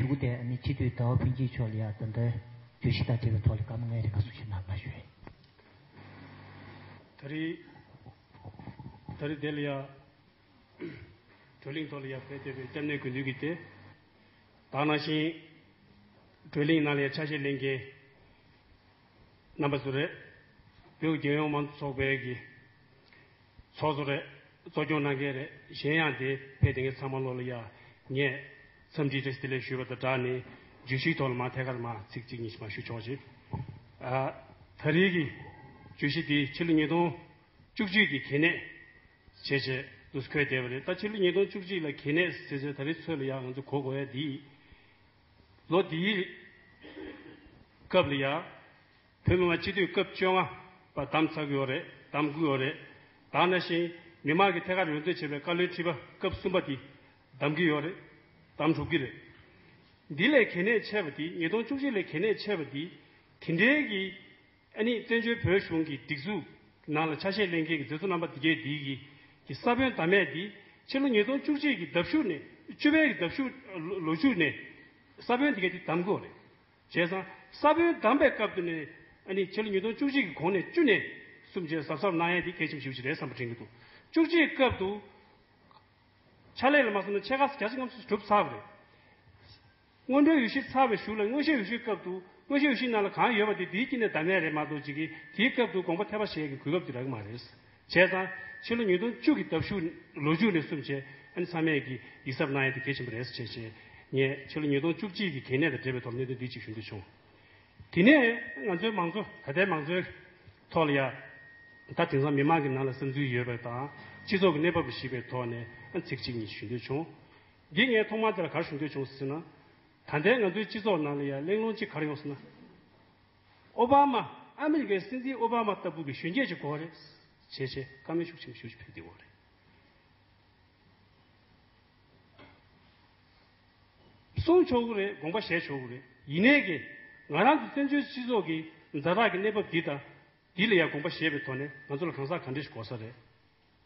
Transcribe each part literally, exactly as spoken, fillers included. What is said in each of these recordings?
ཞུ་སྟེ་ཨ་ནི་སྤྱི་འཐུས་ཟླ་བ་ཕུན་སྐྱིད་མཆོག་ལ་ཡང་ད་ལྟའི་བརྗོད་གཞི་དང་འབྲེལ་བའི་ཐོག་ལ་བཀའ་མོལ་ལྔའི་རིང་ག་གསུང་བཤད་གནང་གནང་ཞུ། ད་རེས་ད་རེས་དེ་ལ་ཡང་བགྲོ་གླེང་ཐོག་ལ་ཡང་ཕེབས་བསྡད་པའི་སྐྱབས་གནས་དགེ་འདུན་གྱི་སྡེ། ད་ག་ནང་བཞིན་བགྲོ་གླེང་ནང་ལ་ཡང་ཆ་ཤས་ལེན་མཁན་རྣམ་པ་ཚོ་རེད། བོད་ཀྱི་རྒྱལ་ཡོངས་མང་གཙོ་ཚོགས་པའི་གི་ཚོགས་གཙོ་རེད། གཙོ་སྐྱོང་གནང་མཁན་རེད། གཞན་ཡང་དེ་ཕེབས་བསྡད་མཁན་ཚང་མ་ལོ་ལ་ཡ་ངས་འཚམས་འདྲི་བཀྲ་ཤིས་བདེ་ལེགས་ཞུས་པ་དང་སྦྲགས་ནས་བརྗོད་གཞིའི་ཐོག་ལ་མར་ཐད་ཀར་མར་ཚིག་གཅིག་གཉིས་ཤིག་མར་ཞུ་ཆོག་ཅིག་ཨ། ད་རེས་ཀྱི་བརྗོད་གཞི་འདི་ཕྱི་ལོ་ཉིས་སྟོང་བཅུ་གཅིག་གི་གལ་གནད་བྱས་བྱས་འདུག་སེ་འཁོད་བསྡད་པ་རེད། ད་ཕྱི་ལོ་ཉིས་སྟོང་བཅུ་གཅིག་ལ་གལ་གནད་ཟེར་ཚེ་ད་རེས་ཚོད་ལ་ཡ་ང་ཚོ་གོ་དགོས་ཡ་འདི་ལོ་འདིའི་སྐབས་ལ་ཡ། བོད་མི་མང་སྤྱི་འཐུས་སྐབས་བཅོ་ལྔ་པ་བདམས་ཚར་གྱི་ཡོད་རེད། བདམས་ཀྱི་ཡོད་རེད། ད་ག་ནང་བཞིན་མི་མང་གི་ཐད་ཀར་འོས་འདེམས་བྱས་པའི་བཀའ་བློན་ཁྲི་པ་སྐབས་གསུམ་པ་དེ་བདམས་ཀྱི་ཡོད་རེད། བདམས་གྲུབ་ཀྱི་རེད། འདི་ལས་གལ་གནད་ཆེ་བ་དེ་ཉིས་སྟོང་བཅུ་གཅིག་ལས་གལ་གནད་ཆེ་བ་དེ་དེ་འདྲའི་གི་ཨ་ནི་བཙན་བྱོལ་བོད་གཞུང་གི་སྒྲིག་འཛུགས་ནང་ལ་ཆ་ཤས་ལེན་མཁན་གྱི་མཛད་གཙོ་རྣམ་པ་དེ་གས་དེའི་གི་གི་ས་བོན་བདམས་ཡས་དེ་ཕྱི་ལོ་ཉིས་སྟོང་བཅུ་གཅིག་གི་ཟླ་མཇུག་ནས་བཅུ་པའི་གི་ཟླ་མཇུག་ལོ་མཇུག་ནས་ས་བོན་དེ་གས་དེ་བདམས་དགོས་རེད། བྱས་ཙང་ས་བོན་བདམས་པའི་སྐབས་དེ་ནས་ཨ་ནི་ཕྱི་ལོ་ཉིས་སྟོང་བཅུ་གཅིག་གི་གོང་ནས་བཅུ་ནས་གསུམ་བྱས་གཟབ་གཟབ་གནང་ཡས་དེ་གལ་ཆེན་པོ་ཞེ་པོ་ཅིག་རེད་བསམ་པ་དྲན་གྱི་འདུག་བཅུ་གཅིག་སྐབས་དུ་ཕྱག་ལས་ལ་མ་སོང་ན་ཕྱེད་ཀ་བརྒྱ་ཆ་ལྔ་བཅུ་གྲུབ་ཚར་བ་རེད། སྔོན་འགྲོའི་འོས་གཞི་ཚར་བའི་གཞུག་ལ་དངོས་གཞིའི་འོས་གཞིའི་སྐབས་དུ་དངོས་གཞིའི་འོས་གཞི་ནང་ལ་གང་ཡོད་པ་དེ་དེའི་དཀྱིལ་ནས་བདམས་ཡས་རེད་མ་གཏོགས་ཅིག་གིས་དེའི་སྐབས་དུ་དགོངས་པ་ཐེ་བ་བཞེས་ཀྱི་གོ་སྐབས་དེ་རག་གི་མ་རེད། བྱས་ཙང་ཕྱི་ལོ་ཉིས་སྟོང་བཅུ་གི་ཟླ་མཇུག་ལོ་མཇུག་ནས་གསུམ་བྱས་ཨ་ནི་ཚང་མས་ཀྱི་ཡིད་གཟབ་གནང་ཡས་དེ་གལ་ཆེན་པོ་རེད་ཟེར་བྱས་བྱས་ངས་ཕྱི་ལོ་ཉིས་སྟོང་བཅུ་གཅིག་གི་གལ་གནད་དང་འབྲེལ་བའི་ཐོག་གནད་དོན་འདི་གཅིག་ཞུ་འདོད་བྱུང་། དེ་ནས་ང་ཚོའི་མང་གཙོ་ད་ལྟའི་མང་གཙོའི་ཐོག་ལ་ཡ། ད་དེང་སང་མི་མང་གི་ནང་ལ་བསམ་ཚུལ་ཡོད་པ་དང་སྤྱི་ཚོགས་ཀྱི་གནས་བབ་ལ་གཞིགས་པའི་ཐོག་ནས་ཨ་ཚིག་གཅིག་གཉིས་ཞུ་འདོད་བྱུང་། འདི་ངས་ཐོག་མར་དེ་ལ་ག་རེ་ཞུ་འདོད་བྱུང་ཟེར་ན། ད་ལྟའི་ང་ཚོའི་སྤྱི་ཚོགས་ནང་ལ་ཡ་གླེང་སློང་གཅིག་ག་རེ་ཡོང་ཟེར་ན། ཨོ་བྷ་མ་ཨ་མི་རི་ཀའི་སྲིད་འཛིན་ཨོ་བྷ་མ་ལྟ་བུ་གི་གཞོན་སྐྱེས་ཅིག་དགོས་རེད་བྱས་བྱས་བཀའ་མོལ་ཤུགས་ཆེན་པོ་ཞེ་པོ་ཅིག་ཕེབས་བསྡད་ཡོད་རེད། གསུང་ཆོག་གི་རེད། དགོངས་པ་བཞེས་ཆོག་གི་རེད། ཡིན་ནའི་གི་ང་རང་ཚོ་བཙན་བྱོལ་སྤྱི་ཚོགས་ཀྱི་ཛ་དྲག་གི་གནས་བབ་འདི་དང་འདི་ལ་ཡང་དགོངས་པ་བཞེས་པའི་ཐོག་ནས་ང་ཚོ་ལ་གང་ཟག་ག་འདྲ་ཞིག་དགོས་ས་རེད།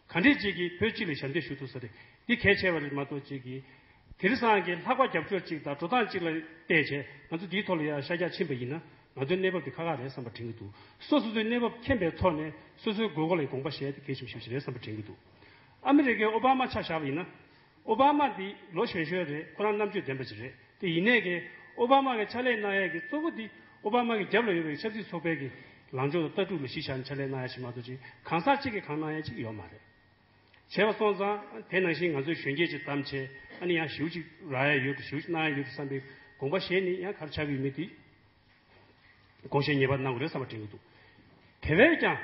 ག་འདྲས་ཅིག་གིས་བོད་སྤྱི་ལ་ཞབས་འདེགས་ཞུ་ཐུབ་ས་རེད། འདི་གལ་ཆེ་བ་རེད་མ་གཏོགས་ཅིག་གིས་དེང་སང་གི་ལྷག་པ་རྒྱབ་སྐྱོར་ཅིག་དང་འགྲོ་སྟངས་ཅིག་ལ་བལྟས་བྱས་ང་ཚོ་འདིའི་ཐོག་ལ་ཡང་ཤར་རྒྱག་ཕྱིན་པ་ཡིན་ན་ང་ཚོའི་གནས་བབ་དེ་ཁག་ཁག་རེད་བསམ་པ་དྲན་གྱི་འདུག་སོ་སོ་སོའི་གནས་བབ་མཁྱེན་པའི་ཐོག་ནས་སོ་སོའི་དགོས་མཁོ་ལ་དགོངས་པ་བཞེས་ཏེ་གལ་ཆེན་པོ་ཞེ་པོ་ཅིག་རེད་བསམ་པ་དྲན་གྱི་འདུག་ཨ་མི་རི་ཀའི་ཨོ་བྷ་མ་ཆ་བཞག་པ་ཡིན་ན། ཨོ་བྷ་མ་འདི་ལོ་གཞོན་གཞོན་རེད། ཁོ་རང་རྣམ་དཔྱོད་ལྡན་པ་ཅིག་རེད། དེ་ཡིན་ནའི་གི་ཨོ་བྷ་མ་གི་ཕྱག་ལས་གནང་ཡས་ཀྱི་གཙོ་བོ་འདི་ཨོ་བྷ་མ་གི་རྒྱབ་ལ་ཡོད་པའི་ཆབ་སྲིད་ཚོགས་པའི་གི་ལངས་ཕྱོགས་དང་ལྟ་གྲུབ་ལ་གཞི་བཞག་ནས་ཕྱག་ལས་གནང་ཡ་ཞིག་མ་གཏོགས་ཅིག་གང་ཟག་གཅིག་གིས་གང་གནང་ཡ་ཅིག་ཡོད་མ་རེད། བྱས་པ་སོང་ཙང་དེ་ནང་བཞིན་ང་ཚོས་གཞོན་སྐྱེས་ཅིག་བདམས་བྱས་ཨ་ནི་ཡང་ཞེ་པོ་ཅིག་རག་ཡ་ཡོད་འདུག་ཞེ་པོ་ཅིག་གནང་ཡ་ཡོད་འདུག་བསམ་པའི་དགོངས་པ་བཞེས་ནས་ཡང་ག་རེ་ཆགས་ཀྱི་ཡོད་མེད་དེ་དགོངས་བཞེས་ངེས་པར་གནང་དགོས་རེད་བསམ་པ་དྲན་གྱི་འདུག་དེ་བས་ཀྱང་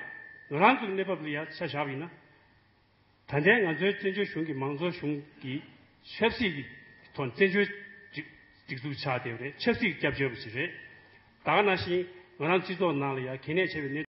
ང་རང་ཚོའི་གནས་བབ་ལ་ཡ་ཆ་བཞག་པ་ཡིན་ན། ད་ལྟའི་ང་ཚོའི་བཙན་བྱོལ་གཞུང་གི་མང་གཙོ་གཞུང་གི་ཆབ་སྲིད་ཀྱི་ཐོག་བཙན་བྱོལ་སྒྲིག་སྒྲིག་འཛུགས་ཆགས་བསྡད་པ་རེད། ཆབ་སྲིད་ཀྱི་སྐྱབས་བཅོལ་བ་ཞིག་རེད། ད་ག་ནང་བཞིན་ང་རང་སྤྱི་ཚོགས་ནང་ལ་ཡང་གལ་གནད་ཆེ་བའི་གནད།